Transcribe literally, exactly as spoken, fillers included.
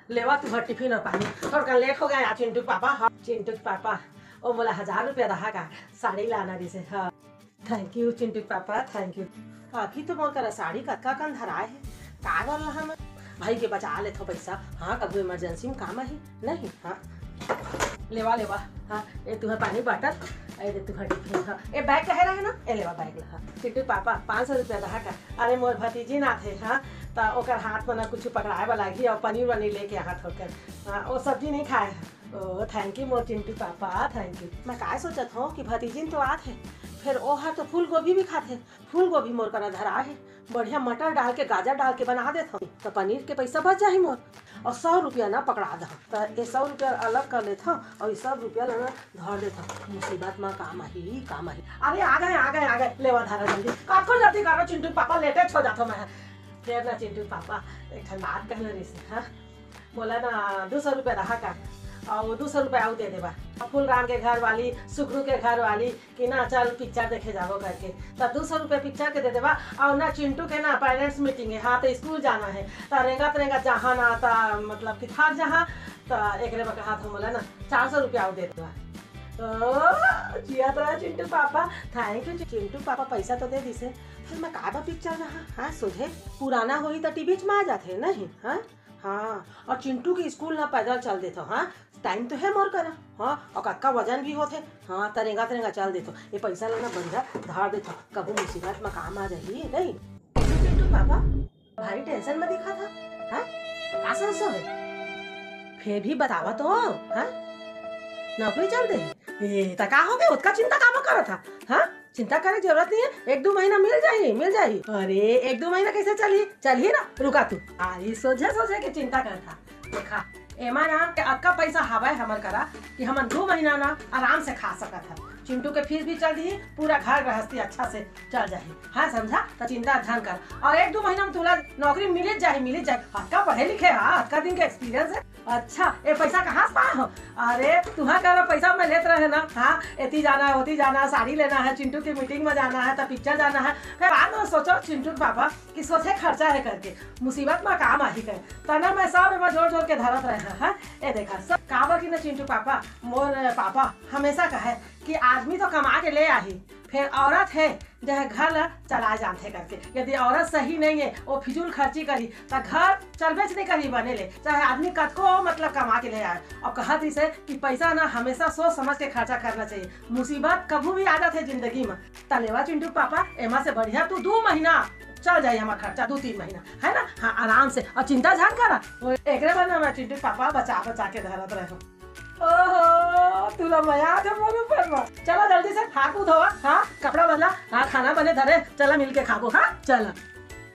लेवा तुंहर टिफिन अउ पानी। थोड़कन लेट हो गया यार चिंटू के पापा। हाँ चिंटू के पापा, ओ मोला हजार रुपया दहा का साड़ी लाना रिहिसे। हाँ, थैंक यू चिंटू के पापा, थैंक यू। अभी तो मोर करा साड़ी कतका कन धराए हे, का कर लहा मैं? भाई के बचा लेथो पैसा, हाँ कभू इमरजेंसी में काम आही। नहीं, हाँ लेवा लेवा। हाँ, ए तुंहर पानी बाटल, ए दे तुंहर टिफिन। हाँ, ए बैग कहे रहे ना, ए लेवा बैग ला। हाँ चिंटू के पापा, पाँच सौ रुपया दहा का। अरे मोर भतीजिन आथे, हाँ त ओकर हाथ म ना कुछ पकड़ाए वाला ही, अउ पनीर वनीर लेके आहा थोड़कन। हाँ, ओ सब्जी नहीं खाए है। ओ thank you more Chintu papa, thank you. मैं काय सोचत हूँ कि भतीजिन तो आत हे, फिर ओ हर तो फूल गोभी भी खाथे। फूल गोभी मोर करा धरा हे, बढ़िया मटर डाल के, गाजर डाल के बना देत हूँ, तो पनीर के पैसा बच जाही मोर। और सौ रुपया ना पकड़ा दहा, तो ये सौ रुपया अलग कर लेत हूँ और ये सौ रुपया ला ना धर देत हूँ, मुसीबत में काम आही, काम आही। अरे आ गए, आ गए, आ गए, लेवा धरा जल्दी, कतको जल्दी करो चिंटू पापा, लेटे हो जात हूँ मैं। फिर ना चिंटू पापा एक ठन बात कहना रिहिसे, हाँ मोला ना दू सौ रुपया रहा का, और दू सौ रुपया आऊ दे देवा। फूलराम के घर वाली, सुखरू के घर वाली कि ना चल पिक्चर देखे जाबो करके, त दू सौ रुपया पिक्चर के दे देवा। और ना चिंटू के ना पेरेंट्स मीटिंग है, हाँ त स्कूल जाना है, त रेंगत रेंगत जहाँ ना त मतलब कि थक जहाँ, त एकरे बर कहा था मोला ना चार सौ रुपया आऊ दे देवा। ओ जियत रहा Chintu papa, thank you Chintu papa, पैसा तो दे दिसे, फिर मैं काबर पिक्चर जहाँ, हाँ सोझे पुराना होही त टीवी में आ जाथे नहीं, हाँ। हाँ, और चिंटू के स्कूल ना पैदल चल देथो, हाँ टाइम तो है मोर करा, हाँ और कतका वजन भी होथे, हाँ तरेंगा तरेंगा चल देथो। ये पैसा ला ना बढ़िया धार देथो, कभू मुसीबत में काम आ जाही नहीं। कैसे चिंटू पापा भारी टेंशन में दिखा था, हाँ का संसो है? फिर भी बतावा तो, हाँ नौकरी चल दे। ए, त का हो गए? ओतका चिंता काबर करत हा? हाँ चिंता करे जरूरत नहीं है, एक दो महीना मिल जाही, मिल जाही। अरे एक दो महीना कैसे चलही? चलही ना, रुका तू। आई सोझे सोझे के चिंता करत हा। देखा एमा ना अतका पैसा हवय हमर करा कि हमन दू महीना ना आराम से खा सकत हा। चिंटू के फीस भी चल दिही, पूरा घर गृहस्थी अच्छा से चल जाही। हाँ समझा, त चिंता झन कर। और एक दो महीना में तुला नौकरी मिलिच जाही, मिलिच जाही। अतका पढ़े लिखे हा, अतका दिन के एक्सपीरियंस है। अच्छा, ए पैसा कहाँ से पाए हो? अरे तुहार करा पैसा मैं लेत रहे ना, हाँ एती जाना है, ओती जाना है, साड़ी लेना है, चिंटू की मीटिंग में जाना है, त पिक्चर जाना है। फिर बाद में सोचो चिंटू के पापा कि सोझे खर्चा है करके, मुसीबत में काम आही कहे, तना मैं सब एमा जोड़ जोड़ के धरत रहे हा। ए देखा सब काबर कि ना चिंटू पापा, मोर पापा हमेशा कहे कि आदमी तो कमा के ले आही, फिर औरत है जह घर ला चला जानथे करके। यदि औरत सही नहीं है, वो फिजूल खर्ची करी, त घर चलबेच नहीं करी बने ले, चाहे आदमी कतको मतलब कमा के ले आए। और कहत रिहिसे कि पैसा ना हमेशा सोच समझ के खर्चा करना चाहिए। मुसीबत कभू भी आ जाथे जिंदगी में, त लेवा चिंटू पापा, एमा से बढ़िया तू दू महीना चल जाही हमार खर्चा, दू तीन महीना, है ना? हाँ आराम से, और चिंता झन करा। वो एकरे बर ना मैं चिंटू पापा बचा बचा के धरत रहे। ओहो, तुला मया आथे मोर ऊपर में। चला जल्दी से हाथ मुंह धोवा, हाँ कपड़ा बदला, हाँ खाना बने धरे, चला मिल के खाबो, हाँ चला।